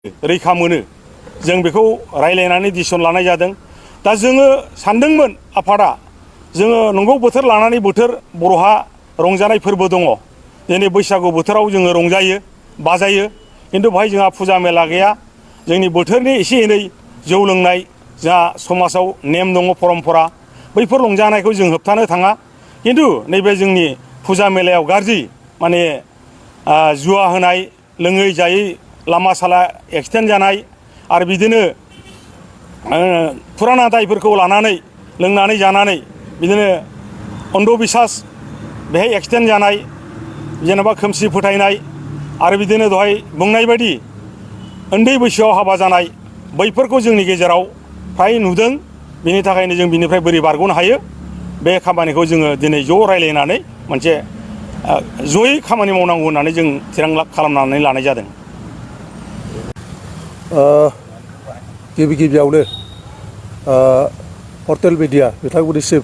रैखा मोनो जों बेखौ रायलायनानै डिसिसन लानाय जादों। दा जोङो सानदोंमोन आफादा जोङो नंगौ बोथोर लानानै बोथोर बर'हा रंजानाय फोरबो दङ। दिनै बैसागु बोथोराव जोङो रंजायो बाजायो, खिन्थु बेवहाय जोंहा फुजा मेला गैया। जोंनि बोथोरनि एसे एनै जौ लोंनाय जोंहा समाजाव नेम दङ, परम्परा, बैफोर रंजानायखौ जों होबथानो थाङा। खिन्थु नैबे जोंनि फुजा मेलायाव गाज्रि माने जुवा होनाय, लोङै जायै लामा साला एक्सिडेन्ट जानाय आरो बिदिनो फुराना दायफोरखौ लानानै लोंनानै जानानै बिदिनो अन्धबिसास बेहाय एक्सिडेन्ट जानाय, जेनेबा खोमसि फोथायनाय आरो बिदिनो दहाय बुंनाय बायदि उन्दै बैसोआव हाबा जानाय, बैफोरखौ जोंनि गेजेराव फ्राय नुदों। बिनि थाखायनो जों बिनिफ्राय बोरै बारग'नो हायो बे खामानिखौ जोङो दिनै ज' रायलायनानै मोनसे जयै खामानि मावनांगौ होननानै जों थिरांथा खालामनानै लानाय जादों। गिबि गिबियावनो पर्टेल मिडिया बिथांमोननिसिम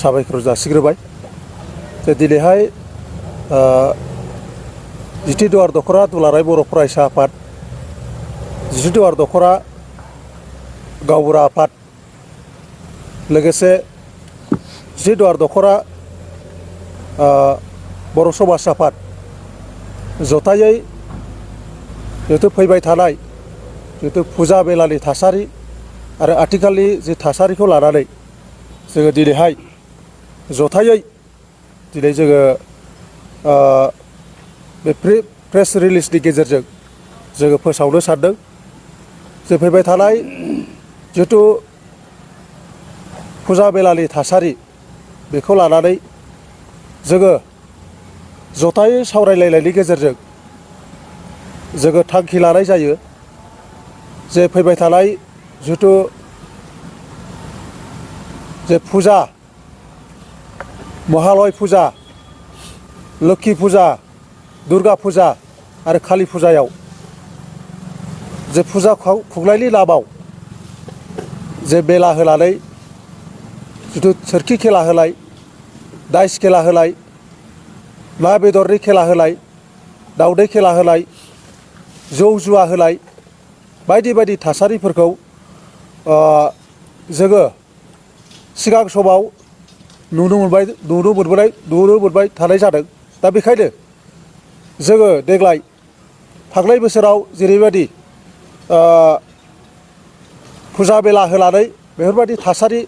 साबायखर जासिग्रोबाय जे दिनैहाय जिथु दुवार दख'रा दुलाराय बर' फरायसा आफाद, जिथु दुवार दख'रा गावबुरा आफाद, लोगोसे जिथु दुवार दख'रा बर' समाज आफाद जथायै जिहेतु फैबाय थानाय जिहेतु फुजा मेलानि थासारि आरो आथिखालनि जि थासारिखौ लानानै जोङो दिनैहाय जथायै दिनै जोङो बे प्रेस रिलिजनि गेजेरजों जोङो फोसावनो सानदों जे फैबाय थानाय जिहेतु फुजा मेलानि थासारि बेखौ लानानै जोङो जथायै सावरायलायनायनि गेजेरजों जोङो थांखि लानाय जायो जे फैबाय थानाय जिहेतु जे फुजा, महालय फुजा, लोक्षि फुजा, दुर्गा फुजा आरो कालि फुजायाव जे फुजा खुंनायनि नामाव जे मेला होनानै जिथु सोरखि खेला होनाय, दाइस खेला होनाय, ना बेदरनि खेला होनाय, दावदै खेला होनाय, जौ जुवा होनाय बायदि बायदि थासारिफोरखौ जोङो सिगां समाव नुनो मोनबाय थानाय जादों। दा बेखायनो जोङो देग्लाय थांनाय बोसोराव जेरैबायदि फुजा मेला होनानै बेफोरबायदि थासारि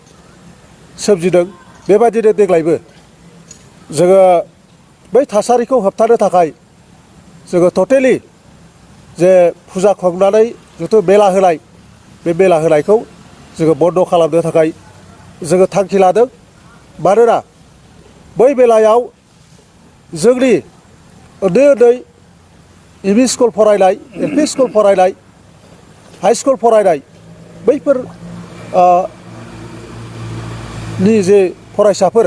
सोमजिदों, बेबायदिनो देग्लायबो जोङो बै थासारिखौ होबथानो थाखाय जोङो टटेलि जे फुजा खुंनानै जिथु मेला होनाय, बे मेला होनायखौ जोङो बन्द' खालामनो थाखाय जोङो थांखि लादों। मानोना बै मेलायाव जोंनि उन्दै उन्दै एम इ स्कुल फरायनाय, एल पि स्कुल फरायनाय, हाइ स्कुल फरायनाय बैफोर नि जे फरायसाफोर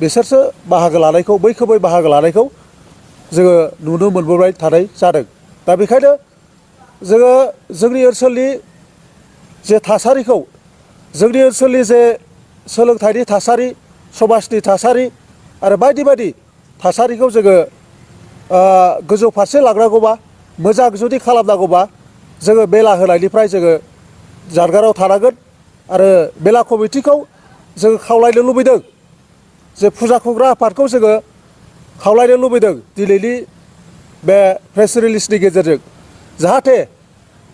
बिसोरसो बाहागो लानायखौ, मैखोमै बाहागो लानायखौ जोङो नुनो मोनबोबाय थानाय जादों। दा बेखायनो जोङो जोंनि ओनसोलनि जे थासारिखौ, जोंनि ओनसोलनि जे सोलोंथाइनि थासारि, समाजनि थासारि आरो बायदि बायदि थासारिखौ जोङो गोजौ फारसे लांनांगौबा, मोजां जुदि खालामनांगौबा जोङो मेला होनायनिफ्राय जोङो जानगाराव थानांगोन। आरो मेला कमिटिखौ जोङो खावलायनो लुबैदों, जे फुजा खुंग्रा आफादखौ जोङो खावलायनो लुबैदों दिनैनि बे प्रेस रिलिजनि गेजेरजों, जाहाथे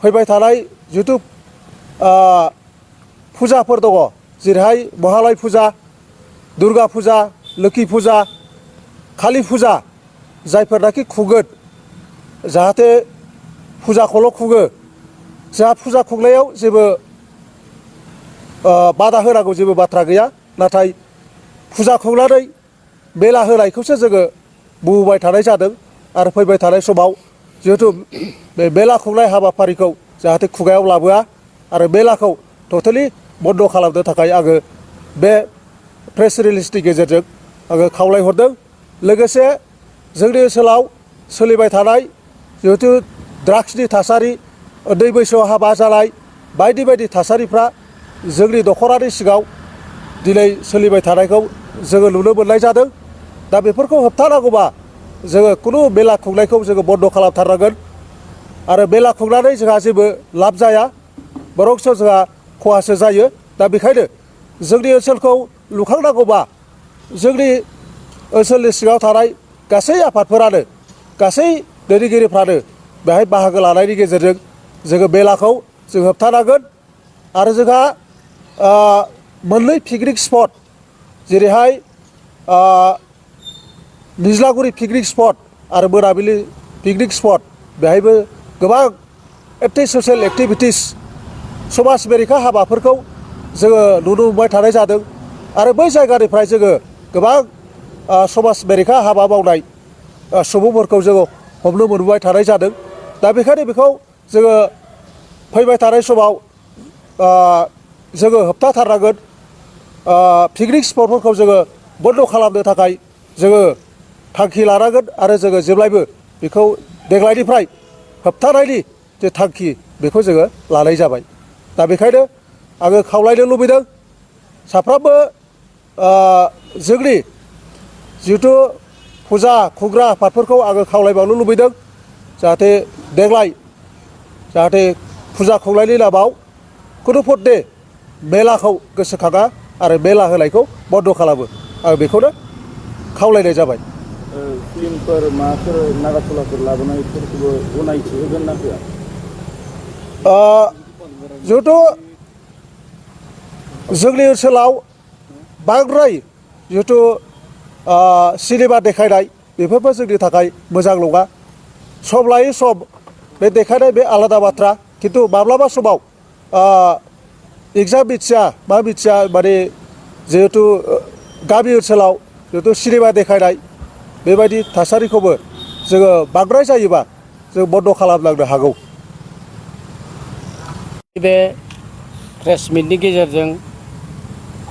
फैबाय थानाय जिथु फुजाफोर दङ, जेरैहाय महालय फुजा, दुर्गा फुजा, लोक्षि फुजा, कालि फुजा, जायफोरनाखि खुंगोन जाहाथे फुजाखौल' खुङो, जोंहा फुजा खुंनायाव जेबो बादा होनांगौ जेबो बाथ्रा गैया। नाथाय फुजा खुंनानै मेला होनायखौसो जोङो बुंबाय थानाय जादों। आरो फैबाय थानाय समाव जिहेथु बे मेला खुंनाय हाबाफारिखौ जाहाथे खुगायाव लाबोआ आरो मेलाखौ टटेलि बन्द' खालामनो थाखाय आङो बे प्रेस रिलिजनि गेजेरजों आङो खावलायहरदों। लोगोसे जोंनि ओनसोलाव सोलिबाय थानाय जिहेथु ड्राग्सनि थासारि, उन्दै बैसोआव हाबा जानाय बायदि बायदि थासारिफ्रा जोंनि दख'रानि सिङाव दिनै सोलिबाय थानायखौ जोङो नुनो मोननाय जादों। दा बेफोरखौ होबथानांगौबा जोङो खुनु मेला खुंनायखौ जोङो बन्द' खालामथारनांगोन। आरो मेला खुंनानै जोंहा जेबो लाब जाया बरंसो जोंहा खहासो जायो दा बेखायनो जोंनि ओनसोलखौ लुखांनांगौबा जोंनि ओनसोलनि सिङाव थानाय गासै आफादफोरानो गासै दैदेनगिरिफ्रानो बेहाय बाहागो लानायनि गेजेरजों जोङो मेलाखौ जों होबथानांगोन आरो जोंहा मोननै पिकनिक स्पट जेरैहाय निज्लागुरि पिकनिक स्पट आरो मोनाबिलि पिकनिक स्पट बेहायबो गोबां ससियेल एक्टिभिटिस समाज बेरेखा हाबाफोरखौ जोङो नुनो मोनबाय थानाय जादों आरो बै जायगानिफ्राय जोङो गोबां समाज बेरेखा हाबा मावनाय सुबुंफोरखौ जोङो हमनो मोनबाय थानाय जादों दा बेखायनो बेखौ जोङो फैबाय थानाय समाव जोङो होबथाथारनांगोन पिकनिक स्पटफोरखौ जोङो बन्द' खालामनो थाखाय जोङो थांखि लानांगोन आरो जोङो जेब्लायबो बेखौ देग्लायनिफ्राय होबथानायनि जे थांखि बेखौ जोङो लानाय जाबाय दा बेखायनो आङो खावलायनो लुबैदों साफ्रोमबो जोंनि जिहेथु फुजा खुंग्रा आफादफोरखौ आङो खावलायबावनो लुबैदों जाहाथे देग्लाय जाहाथे फुजा खुंनायनि नामाव खुनुपदे मेलाखौ गोसोखाङा आरो मेला होनायखौ बन्द' खालामो आं बेखौनो खावलायनाय जाबाय फिल्मफोर माबाफोर नागारट'लाफोर लाबोनायफोरखौबो गनायथि होगोन ना होआ जिहेथु जोंनि ओनसोलाव बांद्राय जिहेथु सिनेमा देखायनाय बेफोरबो जोंनि थाखाय मोजां नङा सम लायै सम बे देखायनाय बे आलादा बाथ्रा खिन्थु माब्लाबा समाव एगजाम मिथिया मा मिथिया माने जिहेथु गामि ओनसोलाव जिहेथु सिनेमा देखायनाय बेबायदि थासारिखौबो जोङो बांद्राय जायोबा जों बन्द' खालामलांनो हागौ बे प्रेस मिटनि गेजेरजों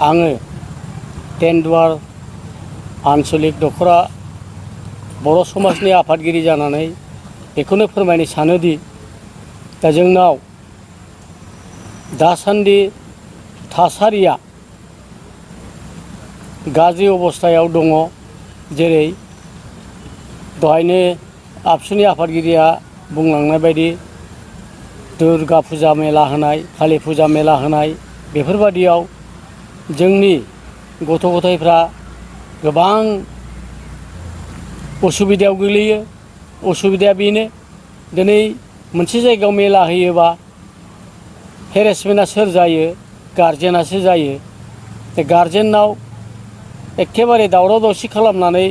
आङो टेन्डुवार आन्सलिक दख'रा बर' समाजनि आफादगिरि जानानै बेखौनो फोरमायनो सानोदि दा जोंनाव दासान्दि थासारिया गाज्रि अबस्थायाव दङ जेरै दहायनो आबसुनि आफादगिरिया बुंलांनाय बायदि दुर्गा फुजा मेला होनाय कालि फुजा मेला होनाय बेफोरबादियाव जोंनि गथ' गथायफ्रा गोबां उसुबिदायाव गोग्लैयो उसुबिदाया बेनो दिनै मोनसे जायगायाव मेला होयोबा हेरेसमेन्टआ सोर जायो गारजेनासो जायो गारजेनाव एखेबारे दावराव दावसि खालामनानै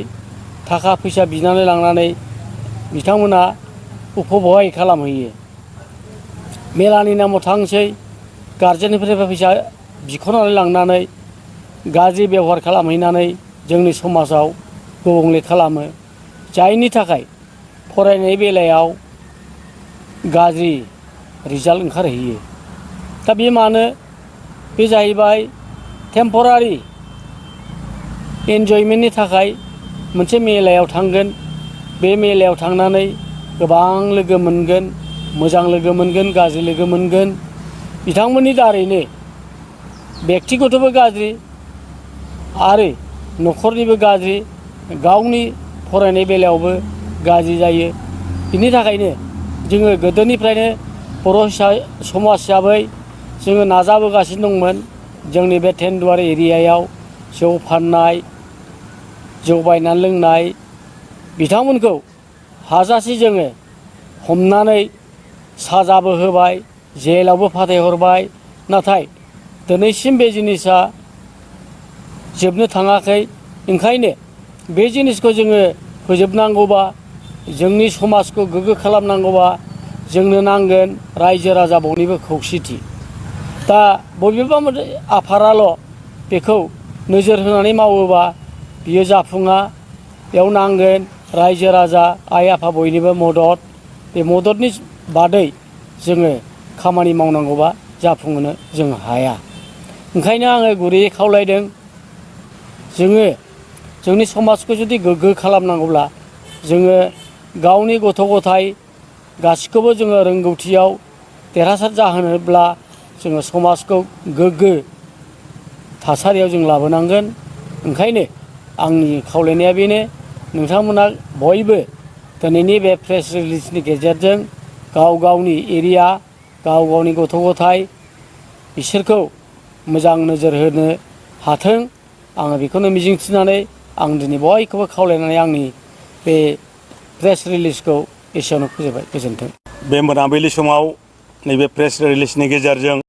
थाखा फैसा बिनानै लांनानै बिथांमोना उपभहाय खालामहैयो मेलानि नामाव थांसै गारजेननिफ्राय फैसा बिख'नानै लांनानै गाज्रि बेबहार खालामहैनानै जोंनि समाजाव गुबुंले खालामो जायनि थाखाय फरायनाय बेलायाव गाज्रि रिजाल्ट ओंखारहैयो दा बे मानो बे जाहैबाय टेम्परारि एन्जयमेन्टनि थाखाय मोनसे मेलायाव थांगोन बे मेलायाव थांनानै गोबां लोगो मोनगोन मोजां लोगो मोनगोन गाज्रि लोगो मोनगोन बिथांमोननि दारैनो बेक्तिगतबो गाज्रि आरो न'खरनिबो गाज्रि गावनि फरायनाय बेलायावबो गाज्रि जायो बिनि थाखायनो जोङो गोदोनिफ्रायनो बर' समाज हिसाबै जोङो नाजाबोगासिनो दंमोन जोंनि बे टेन्डुवार एरियायाव जौ फाननाय जौ बायनानै लोंनाय बिथांमोनखौ हाजासे जोङो हमनानै साजाबो होबाय जेलावबो फाथायहरबाय नाथाय दिनैसिम बे जिनिसा जोबनो थाङाखै ओंखायनो बे जिनिसखौ जोङो फोजोबनांगौबा जोंनि समाजखौ गोग्गो खालामनांगौबा जोंनो नांगोन रायजो राजा बयनिबो खौसेथि दा बबेबा मोनसे आफादाल' बेखौ नोजोर होनानै मावोबा बियो जाफुङा बेयाव नांगोन रायजो राजा आइ आफा बयनिबो मदद बे मददनि बादै जोङो खामानि मावनांगौबा जाफुंहोनो जों हाया ओंखायनो आङो गुरैयै खावलायदों जोङो जोंनि समाजखौ जुदि गोग्गो खालामनांगौब्ला जोङो गावनि गथ' गथाय गासिखौबो जोङो रोंगौथियाव देरहासार जाहोनोब्ला जोङो समाजखौ गोग्गो थासारियाव जों लाबोनांगोन ओंखायनो आंनि खावलायनाया बेनो नोंथांमोना बयबो दिनैनि बे प्रेस रिलिजनि गेजेरजों गाव गावनि एरिया गाव गावनि गथ' गथाय बिसोरखौ मोजां नोजोर होनो हाथों आङो बेखौनो मिजिंथिनानै आं दिनै बयखौबो खावलायनानै आंनि बे प्रेस रिलिजखौ एसेयावनो फोजोबबाय। गोजोन्थों। बे मोनाबिलि समाव नैबे प्रेस रिलिजनि गेजेरजों